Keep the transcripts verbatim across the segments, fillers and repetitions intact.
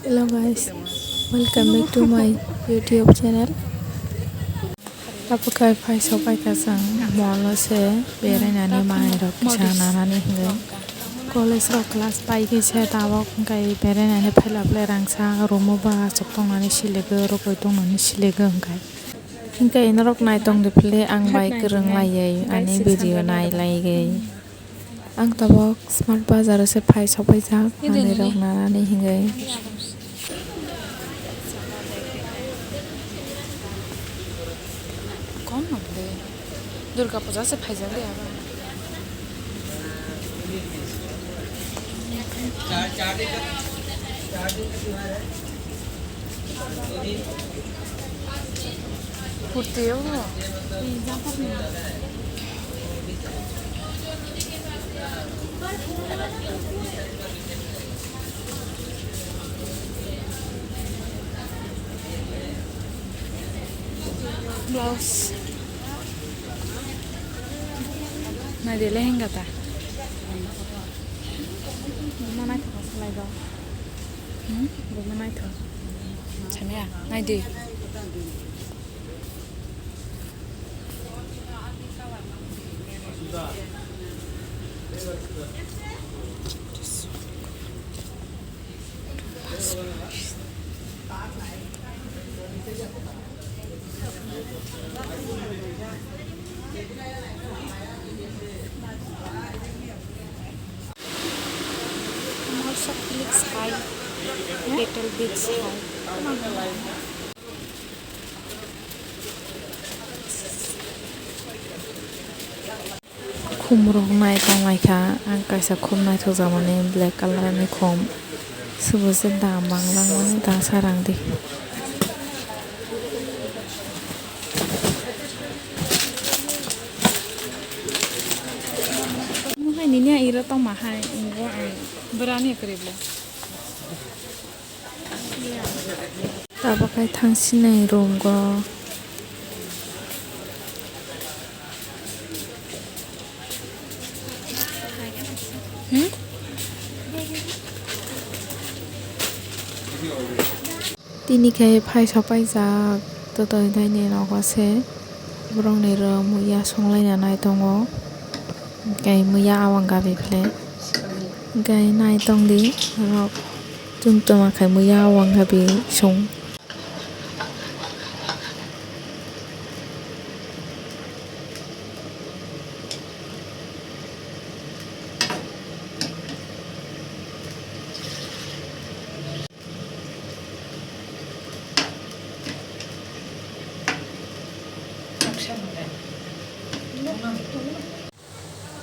Hello guys, welcome back to my YouTube channel. Abo khe phai sok bai kha chwng mall o se berainani manwi rok kisa nanani hinwi. College rok class pai khe se tabok hwnkhe berainani phaila phle rangsa room o ba achuk tongnani silegwi rwgwi tongnani silegwi hwnkhe. Hwnkhe norok naitong di phle ang bai kwrwng laiwi ani video nai laiwi. Ang tabok Smart Bazar o se phai sokphaijak manwi rok nanani hinwi. Kon no de. Durga puja se phaijak de abo. Kurti o. Blouse. Nai de lehenga ta. Buma naithok salai do. Hmm? Buma naithok. Samya, nai de. Commercial Clips hai, Little Beach hai. Khum rok nai tong lai kha, ang kaisa khum naithok jak mani black colour ni khum, swbo se dam bang lang mani da sa rang di. Nini iro tong ma hai, bo ang berani kwrwi bo. Abo khai thang sinai room go. Hmm? Tini khe phai sokpaijak totoi daini nogo se borokni ro muiya songlaina nai tongo, tei muiya awang gabi phle. Hwnkhe nai tongdi norok, chwng tongma khai muiya o wngkha bi song.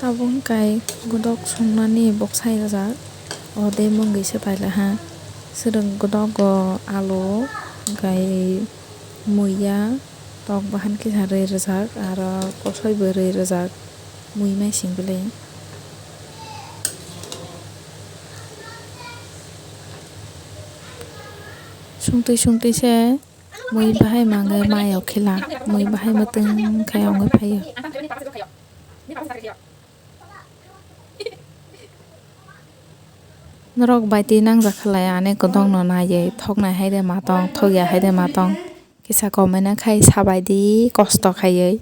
Tabuk hwnkhe godok songnani boksa rijak, o de mungwi se pailaiha. Swrwng godogo alu, hwnkhe muiya, tok bahan kisa rwi rijak, aro kosoibo rwi rijak, mui maising bwlwi. Sungtwi sungtwi se mui bahai mangwi mayo khila, mui bahai mwtwng khe wngwi phaio. Norok bai twi nangjak khlai ani kwdwkno naiwi, thoknai hai de ma tong, thokya hai de ma tong, kisa comment khai sabai di kosto khaiwi.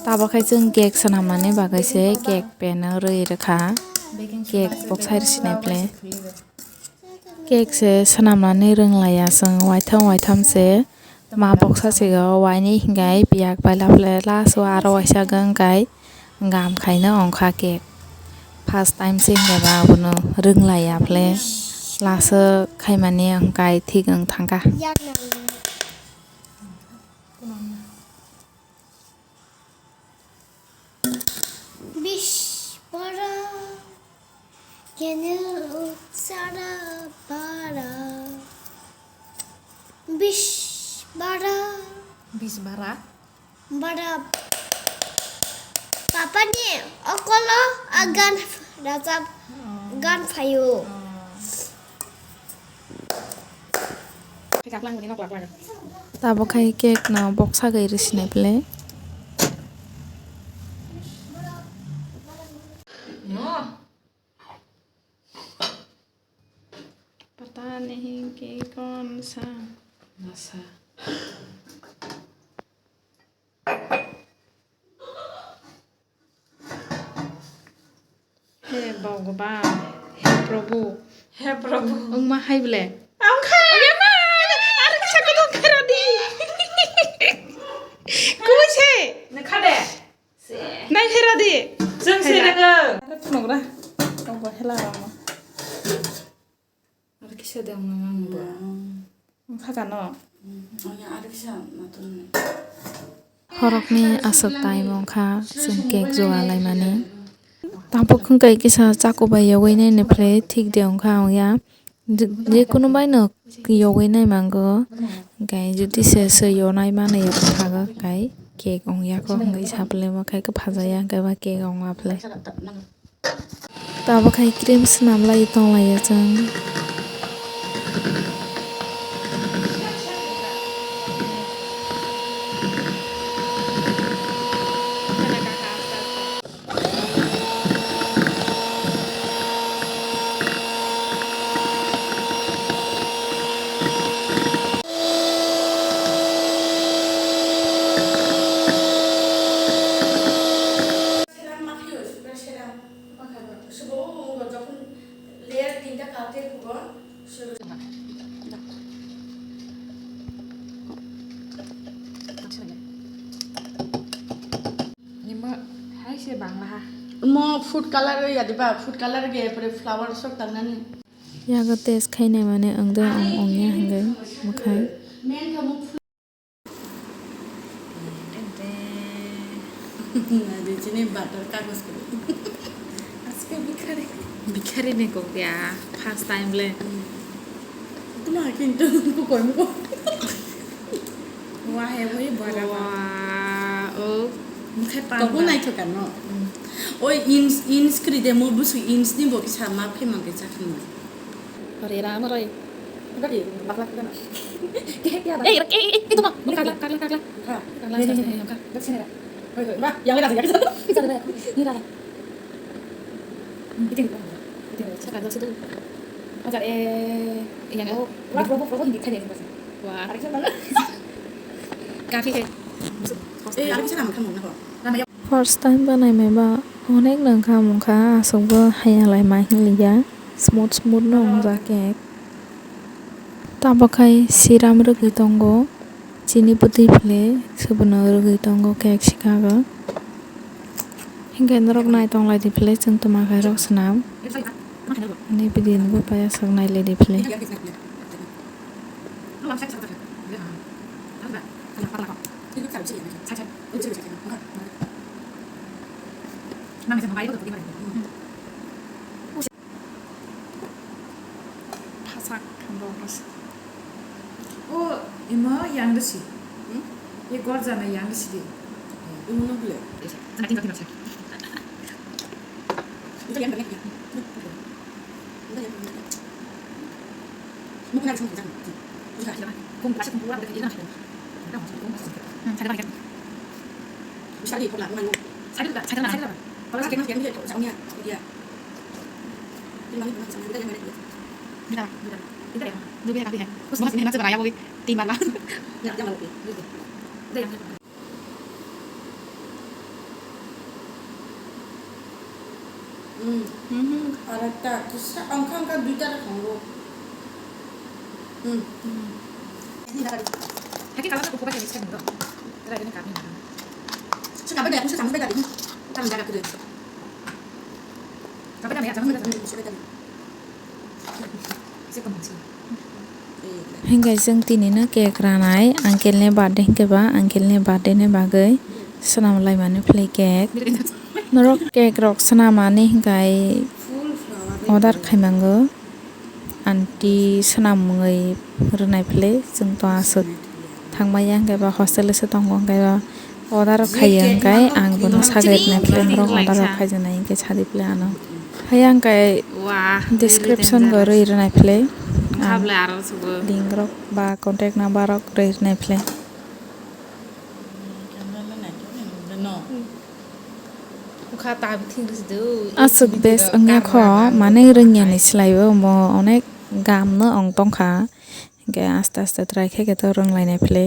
Tabuk khai chwng cake swnamnani bagwi se cake pan o rwi rwkha, cake boksa rwsinai phle. Cake se swnamnani rwnglaiya chwng, waitham waitham se ma boksa se o wainwi hinkhai piyak paila phle last o aro waisa wngkhai gam khaino ongkha cake. First time se hinkhai ba abono rwnglaiya phle last o khaimani hwnkhai thik wng thangkha. Bish bara, kene uchara bara. Bish bara. Bish bara? Bara. Papa ni okolo a gan rajab gan phaio. Tabuk khai cake no boksa gai rwsinai phle. Sa, masa. He Bhagwan, he Prabhu. He Prabhu. Wngma hai ble. Ang kha. Ang kha. Aro kisa kotor kha rw di. Kubui se. Nang kha de. Se. Nai phera di. Chwng se rwngo. Aro phunuk ra. Tongbo hela rwma. Aro kisa de wngma mang bo. Wng kha kano? Horokni aswk time wngkha chwng cake jua laimani. Tabuk hwnkhe kisa chaku bai yogwi nai phwlai thik de wngkha wngya. Je, je kunu bai no yogwi nai mango. Hwnkhe jodi se, se yonai manwi thago kai cake wngya kho hwnkhe sa phwlai ma khai khe phajaya hwnkhe ba cake wngma phwlai. Tabuk hai cream swnam lai tong lai o chwng. Seram ma khaio, super seram. Subo o wngkha jokhon layer tinta kal tei kugo, subo. Nima hai se bangla ha. Mo food color ya diba, food color ge pore flower sok tangnani. Yago test khainai mane wngde wng wngya hwnkhe mwkhai. Nadi chini butter kagos ko. Aske bikhari. Bikhari ne kok ya, first time le. Kuma kintu ko koi mo ko. Wah, he bhai bora. Wah, oh. Mukhai pan. Kabu nai thokan no. Oi, ins, ins kri de mo busu ins ni bo kisa ma phe mang ke chakhan. Hore Rama Roy. Enggak, iya, bakla kita nak. Eh, eh, eh, itu mah. Ini karla, karla, karla. Ha. Karla, ini, ini, ini. Dekat sini, Ra. Hoi, hoi, Ra. Yang lain aja, ya. Ini, Ra. Itu, itu. Sekarang situ. Ajar, eh, yang, oh, Ra, Probo, Probo, ini, ini, ini. Wah. Ada kisah mana? Kafe, eh. Eh, ada kisah nama kamu, kenapa? Nama ya? First time banaimaiba onek nangkha mungkha, aswkbo haya lai ma hinliya, smooth smooth no wngjak cake. Tabuk khai siram rwgwi tongo, chini bwtwi phwlwi swbono rwgwi tongo cake swkagwi. Hinkhe norok nai tong lai di phwlwi, chwng twma khairok swnam. Ani video no bo paya swk nai lai di phwlwi. Phasak khamrok rwsa. O, imo yang rwsi. Hmm? Ye gorjana yang rwsi di. Imo no bole. Ito yang rwsi. Hmm. Mhm. Arekta kisa, ang kha, ang kha duita ta thango. Hmm. Hmm. Hake kabar ko kubai ni chai do. Tara ini kami. Su kabar da, su sampai tadi. Tang jaga kudu. Kabar da ya, jangan da. Su tadi. Hinkhe chwng tinino cake ranai, uncle ni birthday hinkhe ba, uncle ni birthday ni bagwi swnam laimani phwlwi cake. Norok cake rok swnamani hinkhe order khaimango, aunty swnam wngwi rwnai phwlwi chwng to aswk. Thangmaya hwnkhe ba hostel o se tongo, hwnkhe ba order rok khaiya hwnkhe ang bono sagwi rwna khe norok order rok khaijaknai hwnkhe sadi phwlai ano. Haiya hwnkhe description bo rwi rwnai phwlai ang link rok ba contact number rok rwi rwnai phwlai. Aswk best wngya kho, manwi rwngya ni swlaibo omo onek gam no ong tongkha. Hinkhe aste aste try khe khe to rwnglainai phle.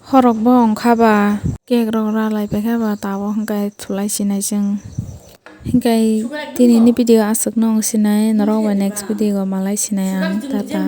Horok bo wngkha ba cake rok ralai paikha ba tabuk hinkhe thulai sinai chwng. Hinkhe tini ni video aswk no wng sinai, norok bai next video o malai sinai ang, tata.